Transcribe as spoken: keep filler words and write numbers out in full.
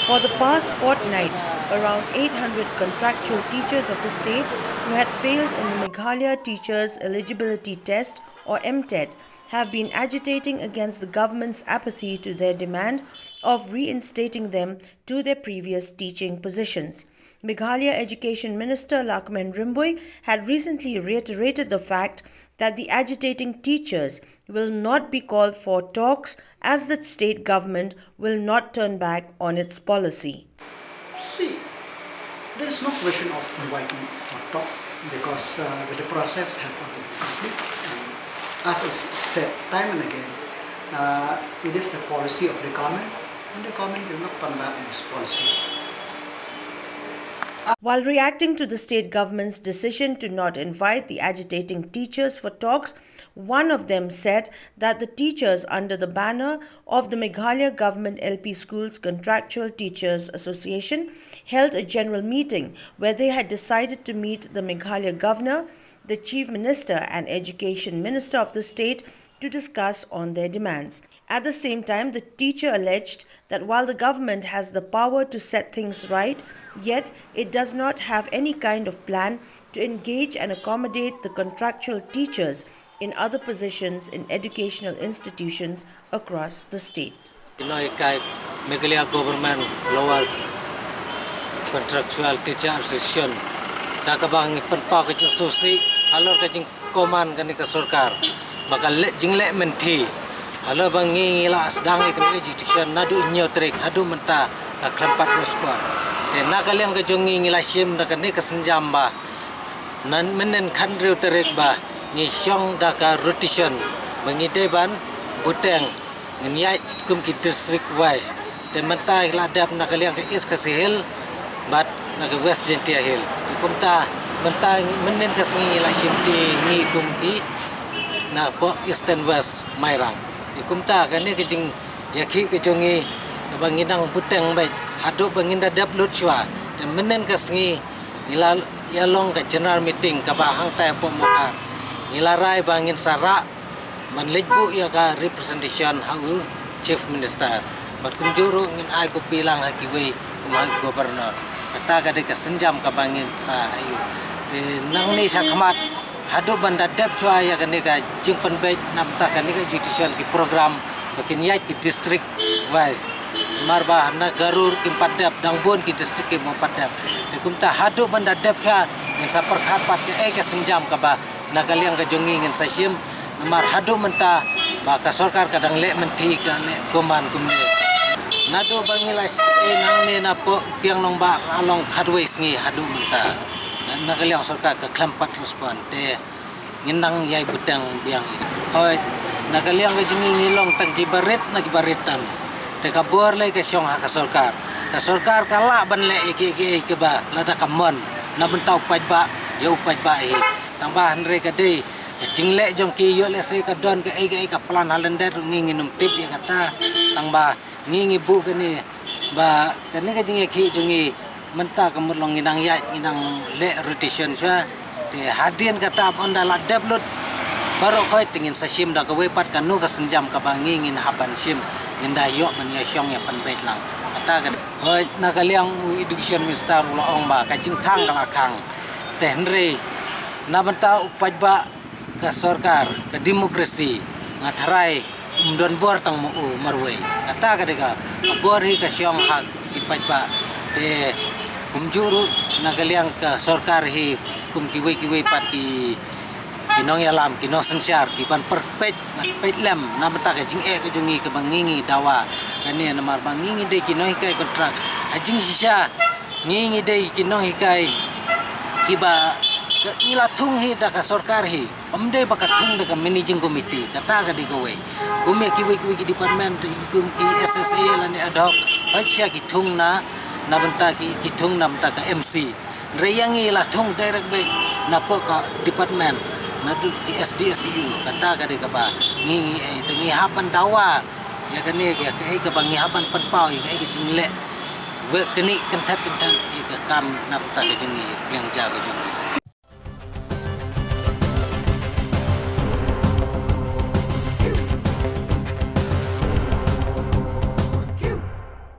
For the past fortnight, around eight hundred contractual teachers of the state who had failed in the Meghalaya Teachers Eligibility Test, or MTET, have been agitating against the government's apathy to their demand of reinstating them to their previous teaching positions. Meghalaya Education Minister Lahkmen Rymbui had recently reiterated the fact that the agitating teachers will not be called for talks, as the state government will not turn back on its policy. See, there is no question of inviting for talk because uh, the process have already complete. And as I said time and again, uh, it is the policy of the government, and the government will not turn back on its policy. While reacting to the state government's decision to not invite the agitating teachers for talks, one of them said that the teachers under the banner of the Meghalaya Government L P Schools Contractual Teachers Association held a general meeting where they had decided to meet the Meghalaya Governor, the Chief Minister, and Education Minister of the state to discuss on their demands. At the same time, the teacher alleged that while the government has the power to set things right, yet it does not have any kind of plan to engage and accommodate the contractual teachers in other positions in educational institutions across the state. Ino ikai Meghalaya Government Lower Contractual Teacher Association, da kaba ngi pynpaw ka jingsusi halor ka jingkoman kane ka sorkar ba ka leh jingleh mynthi halor ba ngi ngi la sdang ïa kane ka jingtishon naduh hynñiew tarik haduh mynta ka khlem pat respond. Te na ka liang ka jong ngi ngi la shim da kane ka sienjam ba na mynnin khathynriew tarik ba ngi shong da ka rotation ba ngi dei ban buteng ngin ïaid kum ki district wise. Te mynta ki la dep na ka liang ka East Khasi Hills bad na ka West Jaintia Hills. Te kumta mynta mynnin ka sngi ngi la shim te ngi kum ki na poh Eastern West Mairang. Te kumta kane ka jingïakhih ka jong ngi kaba ngi dang buteng beit haduh ba ngin da dep lut shuwa. Te mynnin ka sngi ngi la ïa long ka general meeting kaba hangtai poh Mawkhar. Ngi la rai ba ngin sa rah ban leit buh ïa ka representation ha u Chief Minister. Bad kumjuh ruh ngin ai copy lang ha kiwei kum ha u Governor. Kata ka dei ka sienjam kaba ngin sa ïoh. Te nangne shakhmat haduh ban da dep shuwa ïa kane ka jingpynbeit na bynta kane ka judicial ki program ba kin ïaid ki district wise. Namar ba na Garo kim pat dep, dang bun ki district kim pat dep. Te kumta haduh ban da dep shuwa ngin sa pyrkhat pat kaei ka sienjam kaba na ka liang ka jong ngi ngin sa shim. Namar haduh mynta ba ka sorkar ka dang leh mynthi ka leh koman kumne. Naduh ba ngi la shim nangne na poh Piang Nongbah la long khatwei sngi haduh mynta. Na ka liang sorkar ka khlem pat respond te ngin nang ïai buteng biang. Hoi, na ka liang ka jong ngi ngi long tang ki barit na ki barit tam. Te ka bor lei ka shong ha ka sorkar. Ka sorkar ka lah ban leh ïa kiei kiei kiba lada ka mon na bynta u paidbah ïa u paidbah hi. Tang ba hynrei ka dei ka jingleh jong ki ïoh lehse ka don kaei kaei ka plan ha lyndet ruh ngi ngin ym tip ïa kata. Tang ba ngi ngi buh kane ba kane ka jingïakhih jong ngi mynta ka mut long ngi nang ïaid ngi nang leh rotation shuwa. Te hadien kata ba ynda la dep lut baroh khoit te ngin sa shim da kawei pat kano ka sienjam kaba ngi ngin hap ban shim ngin da ïoh ban ïa shong ïa pynbeit lang. Kata ka dei. Hoi, na ka liang u education minister u la ong ba ka jingkhang ka la khang. Te hynrei na bynta u paidbah ka sorkar ka demokrasi nga tharai um don bor tang ma u marwei. Kata ka dei ka bor hi ka shong ha ki paidbah. Te kumjuh ruh na ka liang ka sorkar hi kum kiwei kiwei pat ki ki nongïalam ki nongsynshar ki ban pyrpeit ban peit lem na bynta ka jingeh ka jong ngi kaba ngi ngi dawa. Kane namar ba ngi ngi dei ki nonghikai kontrak ha jingshisha ngi ngi dei ki nonghikai kiba ngi la thung hi da ka sorkar hi. Ym dei ba ka thung da ka managing committee kata ka dei kawei. Kum ïa kiwei kiwei ki department kum ki S S A lane ad hoc hoi shisha ki thung na na bynta ki ki thung na bynta ka M C. Hynrei ïa ngi la thung direct beit na poh ka department naduh ki S D S E U kata ka dei kaba ngi ngi ei te ngi hap ban dawa ïa kane ïa kaei kaba ngi hap ban pynpaw ïa kaei ka jingleh wei kane kynthet kynthet ïa ka kam na bynta ka jong ngi pliang ja ka jong ngi.